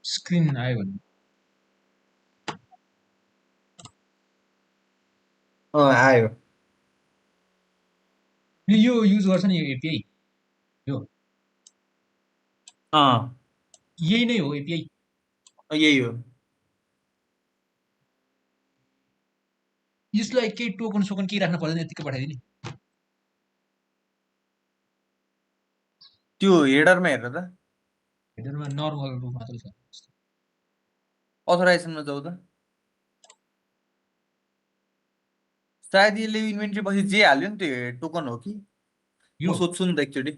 Screen आयो भने आयो यो युज गर्छ नि यो एपिआई यो अँ यही नै हो एपिआई यही हो यसलाई केही टोकन सोकन केही राख्न पर्दैन यतिकै पठाइदिने त्यो हेडरमा हेरेर त हेडरमा नर्मल रूप मात्रै छ अथोराइजेसनमा जाऊ त सायद यसले इन्भेन्ट्री पछि जे हाल्यो नि त्यो टोकन हो कि म यो सोध्छु नि त एकचोटि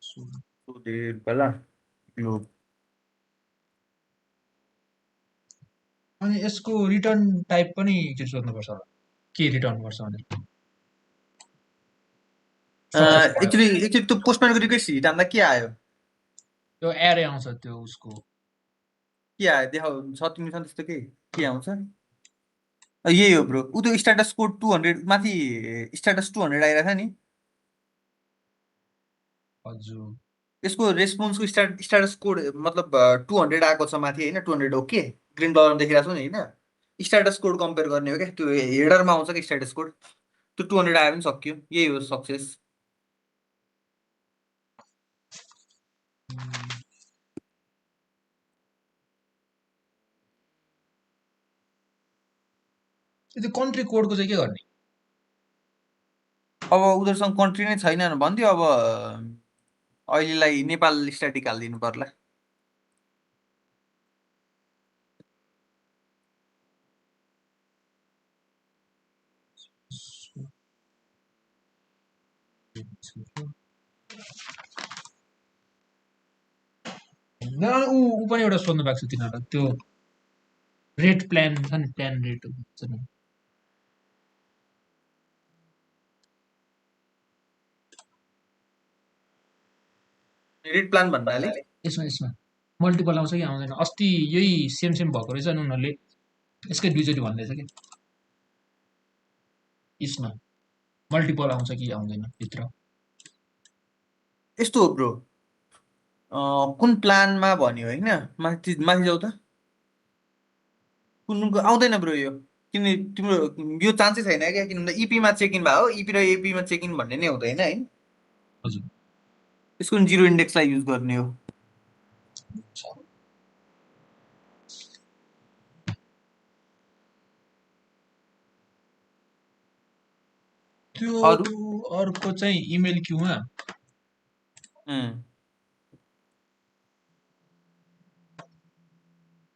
सोधेर पहिला यो अनि यसको रिटर्न टाइप पनि के सोध्नुपर्छ होला के रिटर्न गर्छ भनेर सक्सेस भयो एकचोटि एकचोटि त्यो पोस्टम्यानको रिक्वेस्ट हिट हान्दा के आयो त्यो एरे आउँछ त्यो उसको के आयो देखाउ छ तिमीसँग त्यस्तो के आउँछ यही हो ब्रो ऊ त्यो स्ट्याटस कोड 200 माथि स्ट्याटस 200 आइरहेको छ नि हजुर यसको रेस्पोन्सको स्ट्याटस कोड मतलब 200 आएको छ माथि होइन 200 ओके ग्रिन कलरमा देखिरहेको छ नि होइन स्ट्याटस कोड कम्पेयर गर्ने हो क्या त्यो हेडरमा आउँछ कि स्ट्याटस कोड त्यो 200 आयो भने सक्यो यही हो सक्सेस त्यो कन्ट्री कोडको चाहिँ के गर्ने अब उनीहरूसँग कन्ट्री नै छैन भन्थ्यो अब अहिलेलाई नेपाल स्ट्याटिक हालिदिनु पर्ला ऊ पनि एउटा सोध्नु भएको छ तिनीहरूलाई त्यो रेट प्लान छ नि प्लान रेट हुन्छ नि रेड प्लान भन्नाले यसमा यसमा मल्टिपल आउँछ कि आउँदैन अस्ति यही सेम सेम भएको रहेछ नि उनीहरूले यसकै दुईचोटि भन्दैछ कि यसमा मल्टिपल आउँछ कि आउँदैन भित्र यस्तो हो ब्रो कुन प्लानमा भन्यो होइन माथि माथि जाऊ त कुनको आउँदैन ब्रो यो किन तिम्रो यो चान्सै छैन क्या किन भन्दा इपीमा चेक इन भयो इपी र एपीमा चेक इन भन्ने नै हुँदैन है हजुर यसको जिरो इन्डेक्सलाई युज गर्ने हो त्यो अरू अर्को चाहिँ इमेल क्यूमा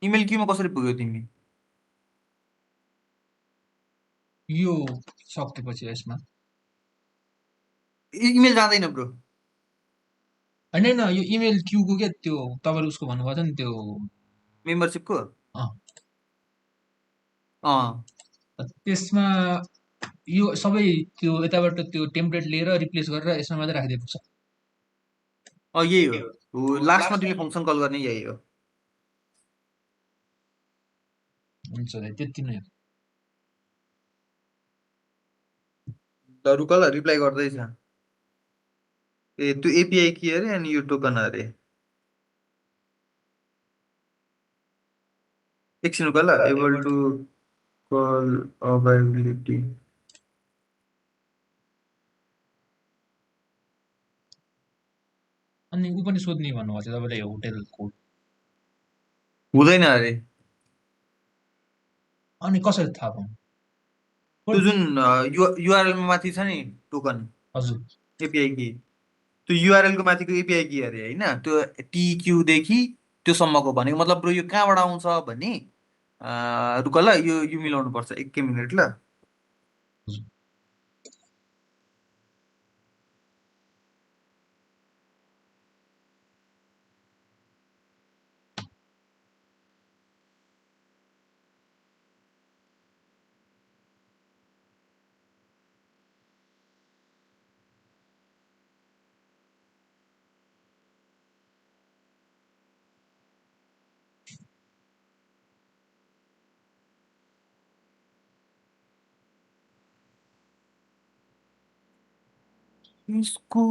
इमेल क्यूमा कसरी पुग्यो तिमी यो सकेपछि यसमा इमेल जाँदैन ब्रो होइन होइन यो इमेल क्यूको क्या त्यो तपाईँले उसको भन्नुभएको छ नि त्यो मेम्बरसिपको अँ, अँ त्यसमा यो सबै त्यो यताबाट त्यो टेम्प्लेट लिएर रिप्लेस गरेर यसमा मात्रै राखिदिएको छ यही हो लास्टमा तिमीले फङ्सन कल गर्ने यही हो हुन्छ दाइ त्यति नै हो ल रुकल रिप्लाई गर्दैछ ए त्यो एपिआई के अरे अनि यो टोकन अरे एकछिन रुक ल एबल टु कल अभाइलेबिलिटी अनि ऊ पनि सोध्ने भन्नुभएको छ तपाईँले होटेल कोड हुँदैन अरे अनि कसरी थाहा पाउनु त्यो कोड जुन युआरएलमा माथि छ नि टोकन हजुर एपिआई की त्यो युआरएलको माथिको एपिआई की अरे होइन त्यो टिक्यूदेखि त्योसम्मको भनेको मतलब ब्रो यो कहाँबाट आउँछ भने रुक ल यो मिलाउनु पर्छ एकै मिनट ल हजुर यसको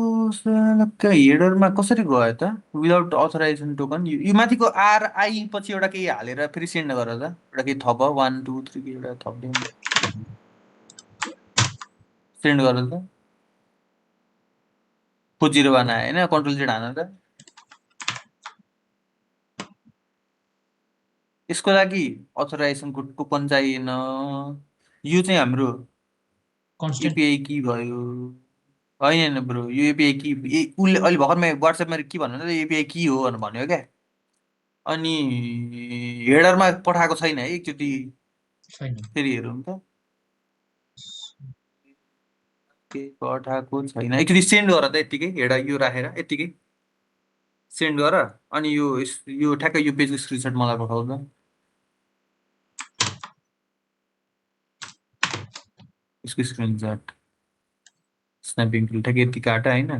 हेडरमा कसरी गयो त विदाउट अथराइजेसन टोकन यो माथिको आरआई पछि एउटा केही हालेर फेरि सेन्ड गर त एउटा केही थप 1 2 3 के एउटा थप्दै सेन्ड गर त 401 आयो होइन कन्ट्रोल जेड हान त यसको लागि अथराइजेसनको टोकन चाहिएन यो चाहिँ हाम्रो कन्स्टेन्ट एपिआई की भयो होइन ब्रो यो एपिआई की उसले अहिले भर्खरमा वाट्सएपमा के भन्नु त एपिआई की हो भनेर भन्यो क्या अनि हेडरमा पठाएको छैन है एकचोटि छैन फेरि हेरौँ त के पठाएको छैन एकचोटि सेन्ड गर त यत्तिकै हेड यो राखेर यत्तिकै सेन्ड गर अनि यो ठ्याक्कै यो पेजको स्क्रिनसट मलाई पठाउ त यसको स्क्रिनसट स्न्यापिङ टुल ठ्याक्कै यति काट होइन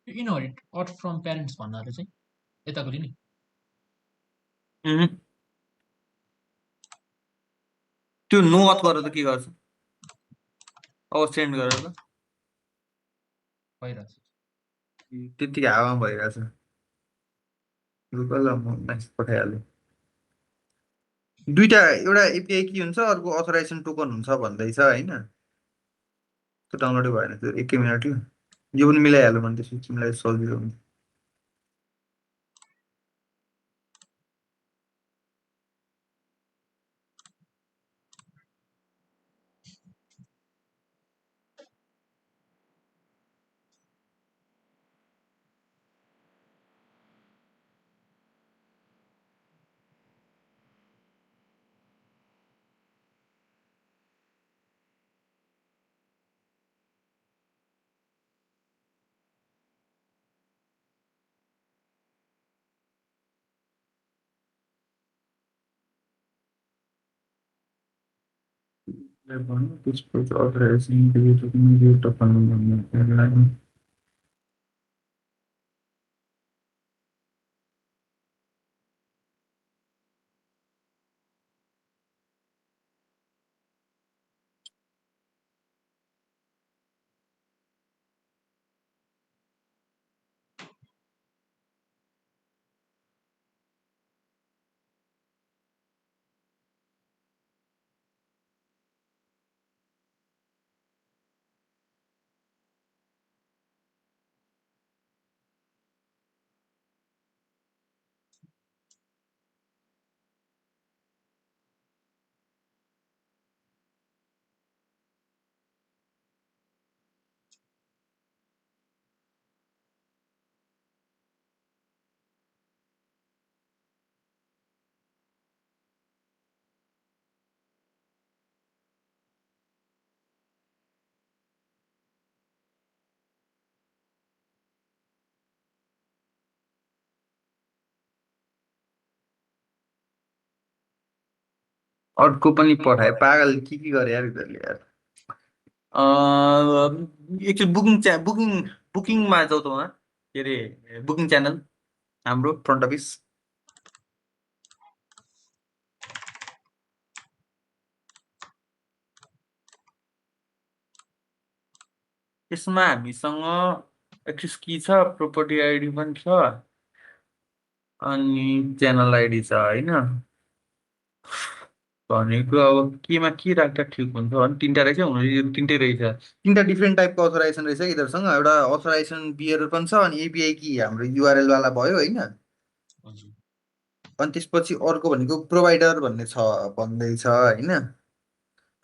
इनहेरिट अट फ्रम प्यारेन्ट्स भन्नाले चाहिँ यताको नि त्यो नो अथ गरेर त के गर्छ अब सेन्ड गरेर त भइरहेछ त्यतिकै हावामा भइरहेछ ल म मेसेज पठाइहालेँ दुईटा एउटा एपिआई की हुन्छ अर्को अथराइजेसन टोकन हुन्छ भन्दैछ होइन त्यो डाउनलोडै भएन त्यो एकै मिनट यो पनि मिलाइहाल्यो भने त्यसपछि तिमीलाई सजिलो हुन्छ त्यसपछि अथराइजेसन टोकन अर्को पनि पठाए पागल के गरे यार यिनीहरूले यार एकचोटि बुकिङमा जाउँ त उहाँ के अरे बुकिङ च्यानल हाम्रो फ्रन्ट अफिस यसमा हामीसँग एक्सेस की छ प्रोपर्टी आइडी पनि छ अनि च्यानल आइडी छ होइन भनेको अब केमा के राख्दा ठिक हुन्छ भने तिनवटा रहेछ हुनु यो तिनटै रहेछ तिनवटा डिफ्रेन्ट टाइपको अथराइजेसन रहेछ यिनीहरूसँग एउटा अथराइजेसन बियर पनि छ अनि एपिआई कि हाम्रो युआरएल वाला भयो होइन अनि त्यसपछि अर्को भनेको प्रोभाइडर भन्ने छ भन्दैछ होइन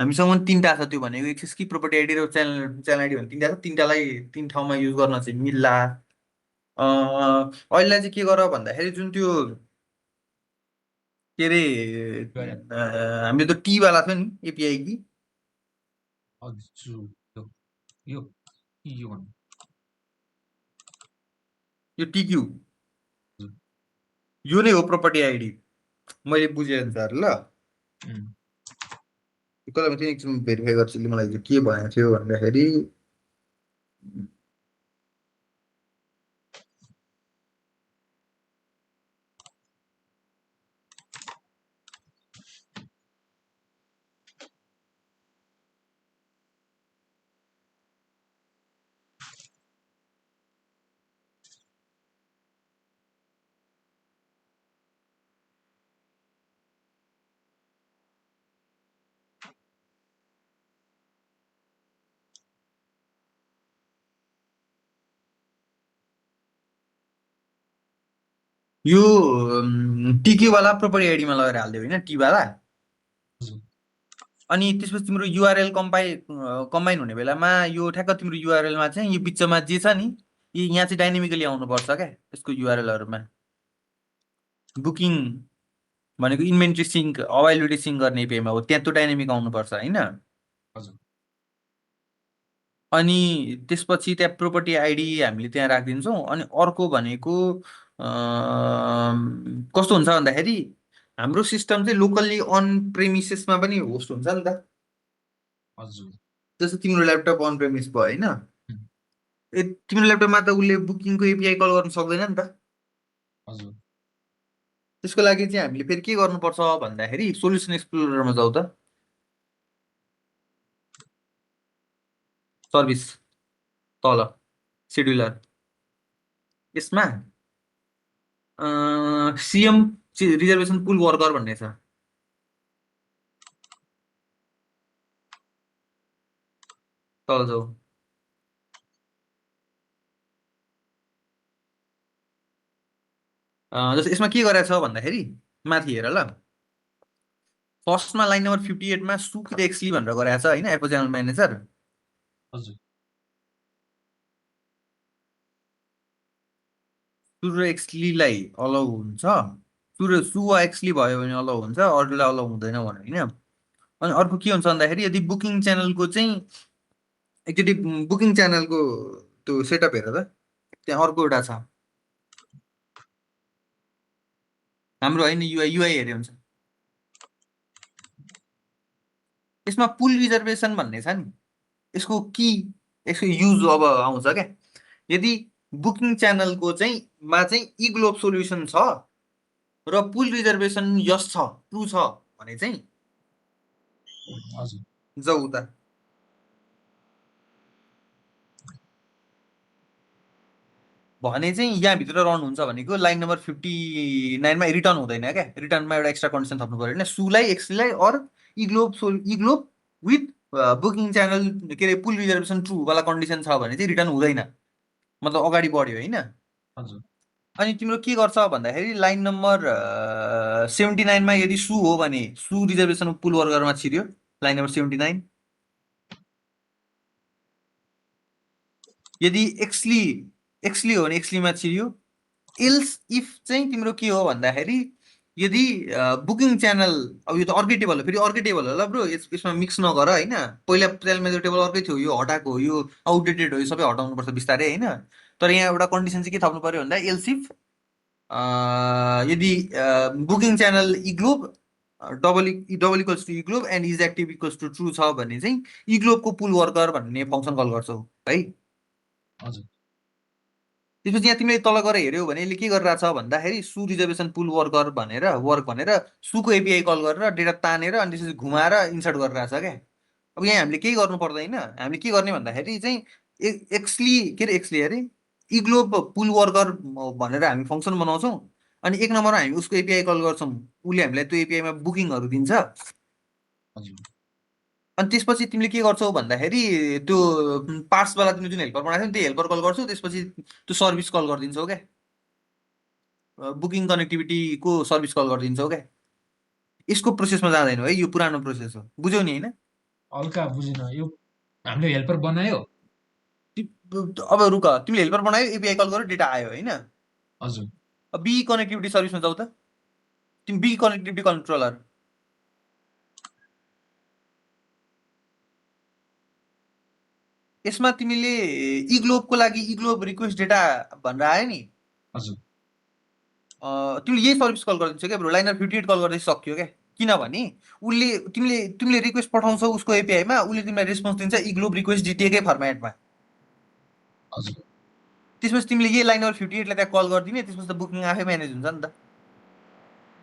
हामीसँग पनि तिनवटा छ त्यो भनेको एक्सेस कि प्रोपर्टी आइडी र च्यानल आइडी भन्ने तिनवटा छ तिनवटालाई तिन ठाउँमा युज गर्न चाहिँ मिल्ला अहिले चाहिँ के गर भन्दाखेरि जुन त्यो के अरे हामीले त्यो टीवाला थियो नि एपिआई कि हजुर यो यो भन्नु यो टिक्यू यो नै हो प्रोपर्टी आइडी मैले बुझेँ अनुसार ल कसलाई चाहिँ एकछिन भेरिफाई गर्छु मलाई चाहिँ के भनेको थियो भन्दाखेरि यो टिक्यू वाला प्रोपर्टी आइडीमा लगेर हालिदियो होइन टी वाला। हजुर अनि त्यसपछि तिम्रो युआरएल कम्बाइन हुने बेलामा यो ठ्याक्क तिम्रो युआरएलमा चाहिँ यो बिचमा जे छ नि यहाँ चाहिँ डाइनेमिकली आउनुपर्छ क्या यसको युआरएलहरूमा। बुकिङ भनेको इन्भेन्ट्री सिङ्क अभाइलिटी सिङ्क गर्ने एपिआईमा हो त्यहाँ त्यो डाइनेमिक आउनुपर्छ होइन। हजुर अनि त्यसपछि त्यहाँ प्रोपर्टी आइडी हामीले त्यहाँ राखिदिन्छौँ। अनि अर्को भनेको कस्तो हुन्छ भन्दाखेरि हाम्रो सिस्टम चाहिँ लोकल्ली अन प्रेमिसेसमा पनि होस्ट हुन्छ नि त। हजुर जस्तो तिम्रो ल्यापटप अन प्रेमिस भयो होइन, हुँ, तिम्रो ल्यापटपमा त उसले बुकिङको एपिआई कल गर्न सक्दैन नि त। हजुर त्यसको लागि चाहिँ हामीले फेरि के गर्नुपर्छ भन्दाखेरि सोल्युसन एक्सप्लोररमा जाउँ त। सर्भिस तल सेड्युलर यसमा सिएम रिजर्भेसन पुल वर्कर भन्ने छ। तल जाऊ। जस्तो यसमा के गरेछ भन्दाखेरि माथि हेर ल, फर्स्टमा लाइन नम्बर 58मा सुक एक्सली भनेर गरेछ होइन एपो च्यानल म्यानेजर। हजुर सुर एक्सलीलाई अलाउ हुन्छ, सु वा एक्सली भयो भने अलाउ हुन्छ, अरूलाई अलाउ हुँदैन भने होइन। अनि अर्को के हुन्छ भन्दाखेरि यदि बुकिङ च्यानलको चाहिँ एकचोटि बुकिङ च्यानलको त्यो सेटअप हेर त, त्यहाँ अर्को एउटा छ हाम्रो होइन युआई युआई हेऱ्यो हुन्छ। यसमा पुल रिजर्भेसन भन्ने छ नि, यसको कि यसको युज अब आउँछ क्या। यदि बुकिङ च्यानलको चाहिँ मा चाहिँ ई ग्लोब सोल्युसन छ र पुल रिजर्भेसन यस छ ट्रु छ भने चाहिँ हजुर जाऊ त। भने चाहिँ यहाँभित्र रन हुन्छ भनेको लाइन नम्बर 59मा रिटर्न हुँदैन क्या। रिटर्नमा एउटा एक्स्ट्रा कन्डिसन थप्नु पऱ्यो होइन, सुलाई एक्सलाई अर इग्लोब विथ बुकिङ च्यानल के अरे पुल रिजर्भेसन ट्रु वाला कन्डिसन छ भने चाहिँ रिटर्न हुँदैन, मतलब अगाडि बढ्यो होइन। हजुर अनि तिम्रो के गर्छ भन्दाखेरि लाइन नम्बर 79मा यदि सु हो भने सु रिजर्भेसन पुल वर्करमा छिर्यो लाइन नम्बर 79। यदि एक्सली एक्सली हो भने एक्सलीमा छिर्यो। एल्स इफ चाहिँ तिम्रो के हो भन्दाखेरि यदि बुकिङ च्यानल, अब यो त अर्कै टेबल हो फेरि अर्कै टेबल होला ब्रो, यसमा मिक्स नगर होइन। पहिला च्यानलमा त्यो टेबल अर्कै थियो, यो हटाएको हो, यो आउटडेटेड हो, यो सबै हटाउनुपर्छ बिस्तारै होइन। तर यहाँ एउटा कन्डिसन चाहिँ के थप्नु पऱ्यो भन्दा एल्स इफ यदि booking channel eGlobe double equals to eGlobe and is active equals to true छ भने चाहिँ इग्लोबको पुल वर्कर भन्ने फङ्सन कल गर्छौ है। हजुर त्यसपछि यहाँ तिमीले तल गएर हेऱ्यौ भने यसले के गरिरहेको छ भन्दाखेरि सु रिजर्भेसन पुल वर्कर भनेर वर्क भनेर सुको एपिआई कल गरेर डेटा तानेर अनि त्यसपछि घुमाएर इन्सर्ट गरिरहेछ क्या। अब यहाँ हामीले केही गर्नु पर्दैन, हामीले के गर्ने भन्दाखेरि चाहिँ एक्सली के अरे एक्सली अरे इग्लोब पुल वर्कर भनेर हामी फङ्सन बनाउँछौँ। अनि एक नम्बरमा हामी उसको एपिआई कल गर्छौँ, उसले हामीलाई त्यो एपिआईमा बुकिङहरू दिन्छ। हजुर अनि त्यसपछि तिमीले के गर्छौ भन्दाखेरि त्यो पार्ट्सवाला तिमीले जुन हेल्पर बनाएको थियौ त्यो हेल्पर कल गर्छौ, त्यसपछि त्यो सर्भिस कल गरिदिन्छौ क्या, बुकिङ कनेक्टिभिटीको सर्भिस कल गरिदिन्छौ क्या। यसको प्रोसेसमा जाँदैनौ है, यो पुरानो प्रोसेस हो, बुझ्यौ नि होइन। हल्का बुझिन यो हामीले हेल्पर बनायो। अब रुक, तिमीले हेल्पर बनायो एपिआई कल गर्यो डेटा आयो होइन। हजुर अब बी कनेक्टिभिटी सर्भिसमा जाऊ त, तिमी बी कनेक्टिभिटी कन्ट्रोलर यसमा तिमीले इग्लोबको लागि इग्लोब रिक्वेस्ट डेटा भनेर आयो नि, हजुर तिमीले यही सर्भिस कल गरिदिन्छौ क्या ब्रो, लाइनर 58 कल गर्दै सक्यो क्या। किनभने उसले तिमीले रिक्वेस्ट पठाउँछौ उसको एपिआईमा, उसले तिमीलाई रेस्पोन्स दिन्छ इग्लोब रिक्वेस्ट जिटिएकै फर्मेटमा। हजुर त्यसपछि तिमीले यही लाइन नम्बर 58लाई त्यहाँ कल गरिदिने, त्यसपछि त बुकिङ आफै म्यानेज हुन्छ नि त।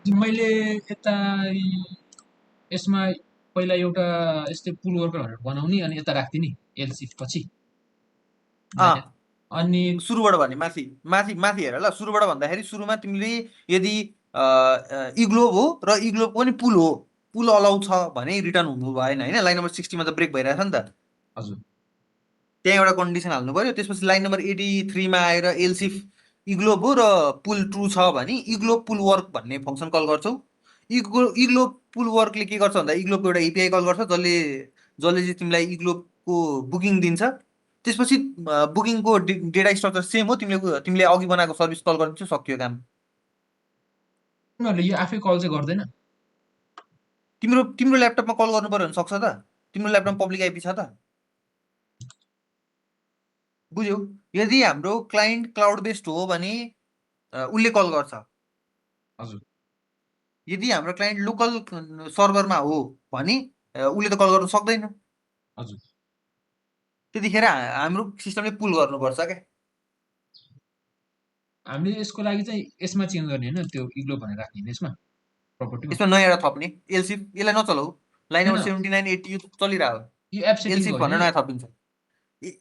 मैले यता यसमा पहिला एउटा यस्तै पुल वर्कर भनेर बनाउने अनि यता राख्दिने एलसिफ पछि अँ अनि सुरुबाट भने माथि माथि माथि हेर ल, सुरुबाट भन्दाखेरि सुरुमा तिमीले यदि इग्लोब हो र इग्लोब पनि पुल हो, पुल अलाउ छ भने रिटर्न हुनु भएन होइन। लाइन नम्बर 60मा त ब्रेक भइरहेछ नि त, हजुर त्यहाँ एउटा कन्डिसन हाल्नु पऱ्यो। त्यसपछि लाइन नम्बर 83मा आएर एल्सिफ इग्लोब हो र पुल ट्रु छ भने इग्लोब पुल वर्क भन्ने फङ्सन कल गर्छौ। इग्लोब पुल वर्कले के गर्छ भन्दा इग्लोबको एउटा एपिआई कल गर्छ जसले जसले चाहिँ तिमीलाई इग्लोबको बुकिङ दिन्छ। त्यसपछि बुकिङको डेटा स्ट्रक्चर सेम हो, तिमीले अघि बनाएको सर्भिस कल गरिदिन्छौ, सकियो काम। उनीहरूले यो आफै कल चाहिँ गर्दैन? तिम्रो तिम्रो ल्यापटपमा कल गर्नु पर्यो भने सक्छ त? तिम्रो ल्यापटपमा पब्लिक आइपी छ त? बुझ्यौ? यदि हाम्रो क्लाइन्ट क्लाउड बेस्ड हो भने उसले कल गर्छ। हजुर यदि हाम्रो क्लाइन्ट लोकल सर्भरमा हो भने उसले त कल गर्नु सक्दैन। हजुर त्यतिखेर हाम्रो सिस्टमले पुल गर्नुपर्छ क्या। हामीले यसको लागि चाहिँ यसमा चेन्ज गर्ने होइन, त्यो इग्लो भनेर राख्ने होइन यसमा प्रपर्टीमा। यसमा नयाँ एउटा थप्ने एलसिफ, यसलाई नचलाऊ, लाइन नम्बर होइन 7980 यो चलिरह्यो। यो एप सेटिङको एलसिफ होइन, भनेर नयाँ थपिन्छ।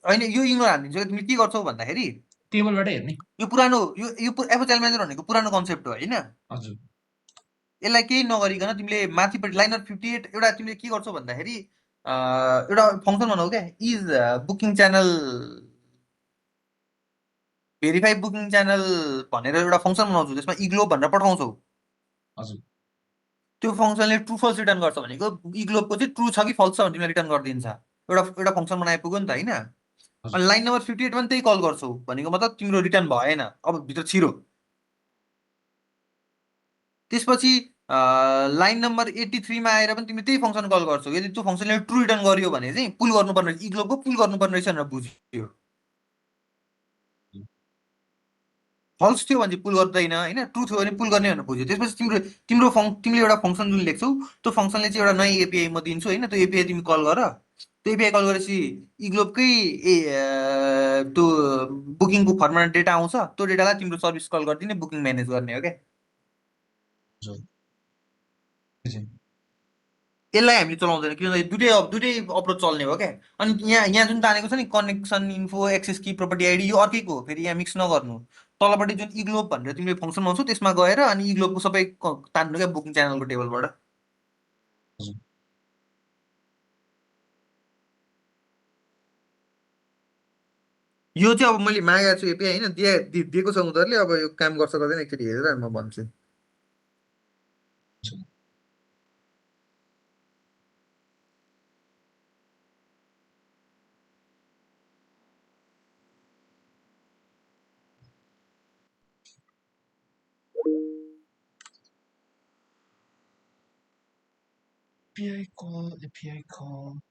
होइन यो इग्नोर हानिदिन्छ। तिमीले के गर्छौ भन्दाखेरि टेबलबाटै हेर्ने। यो पुरानो यो एफएचएल म्यानेजर भनेको पुरानो कन्सेप्ट हो होइन। हजुर यसलाई केही नगरिकन तिमीले माथिपट्टि लाइनर 58 एउटा तिमीले के गर्छौ भन्दाखेरि एउटा फङ्सन बनाऊ क्या, is booking channel verify booking channel भनेर एउटा फङ्सन बनाउँछौ, त्यसमा इग्लोब भनेर पठाउँछौ। हजुर त्यो फङ्सनले ट्रु फल्स रिटर्न गर्छ भनेको इग्लोबको चाहिँ ट्रु छ कि फल्स छ भने तिमीलाई रिटर्न गरिदिन्छ। एउटा फङ्सन बनाए पुग्यो नि त होइन। हजुर अनि लाइन नम्बर 58 पनि त्यही कल गर्छौ भनेको मतलब तिम्रो रिटर्न भएन, अब भित्र छिरो। त्यसपछि लाइन नम्बर 83मा आएर पनि तिमीले त्यही फङ्सन कल गर्छौ। यदि त्यो फङ्सनले ट्रु रिटर्न गरियो भने चाहिँ पुल गर्नुपर्ने रहेछ, इग्लोबको पुल गर्नुपर्ने रहेछ भनेर बुझ्यो। फल्स थियो भने चाहिँ पुल गर्दैन होइन, ट्रु थियो भने पुल गर्ने भनेर बुझ्यो। त्यसपछि तिमीले एउटा फङ्सन जुन लेख्छौ त्यो फङ्सनले चाहिँ एउटा नयाँ एपिआई म दिन्छु होइन, त्यो एपिआई तिमी कल गर। त्यो एपिआई कल गरेपछि इग्लोबकै त्यो बुकिङको फर्ममा डेटा आउँछ, त्यो डेटालाई तिम्रो सर्भिस कल गरिदिने, बुकिङ म्यानेज गर्ने हो क्या। हजुर बुझेँ। यसलाई हामीले चलाउँदैन किनभने दुइटै अप्रोच चल्ने हो क्या। अनि यहाँ जुन तानेको छ नि कनेक्सन इन्फो एक्सेस की प्रोपर्टी आइडी, यो अर्कैको हो फेरि, यहाँ मिक्स नगर्नु। तलपट्टि जुन इग्लोब भनेर तिमीले फङ्सन बनाउँछौ त्यसमा गएर अनि इग्लोबको सबै तान्नु क्या बुकिङ च्यानलको टेबलबाट। हजुर यो चाहिँ अब मैले मागेको छु एपिआई होइन, दिएको छ उनीहरूले। अब यो काम गर्छ गर्दैन एकचोटि हेरेर म भन्छु। हजुर API call